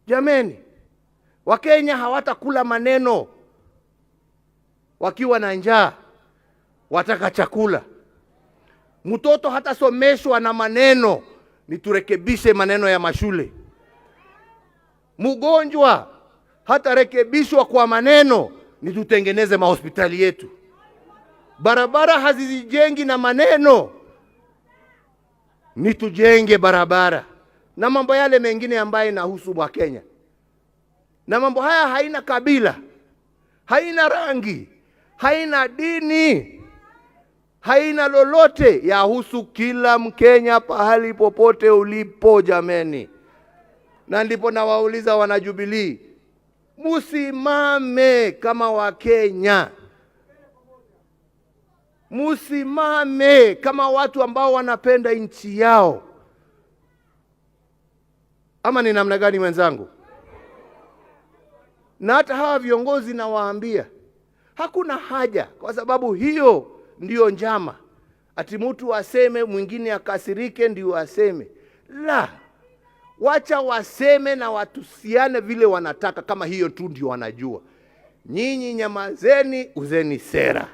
Jameni, Wakenya hawatakula maneno wakiwa na njaa, wataka chakula. Mtoto hatasomeshwa na maneno, ni turekebishe maneno ya mashule. Mgonjwa hatarekebishwa kwa maneno, ni tutengeneze mahospitali yetu. Barabara hazizijengi na maneno, ni tujenge barabara na mambo yale mengine ambayo inahusu Wakenya. Na mambo haya haina kabila, haina rangi, haina dini, haina lolote, yahusu kila Mkenya pahali popote ulipo, jameni. Na ndipo nawauliza wana Jubilee, musimame kama Wakenya, musimame kama watu ambao wanapenda nchi yao. Ama ni namna gani, mwenzangu? Na hata hawa viongozi nawaambia, hakuna haja, kwa sababu hiyo ndiyo njama, ati mtu aseme mwingine akasirike ndio aseme. La, wacha waseme na watusiane vile wanataka, kama hiyo tu ndio wanajua. Nyinyi nyamazeni, uzeni sera.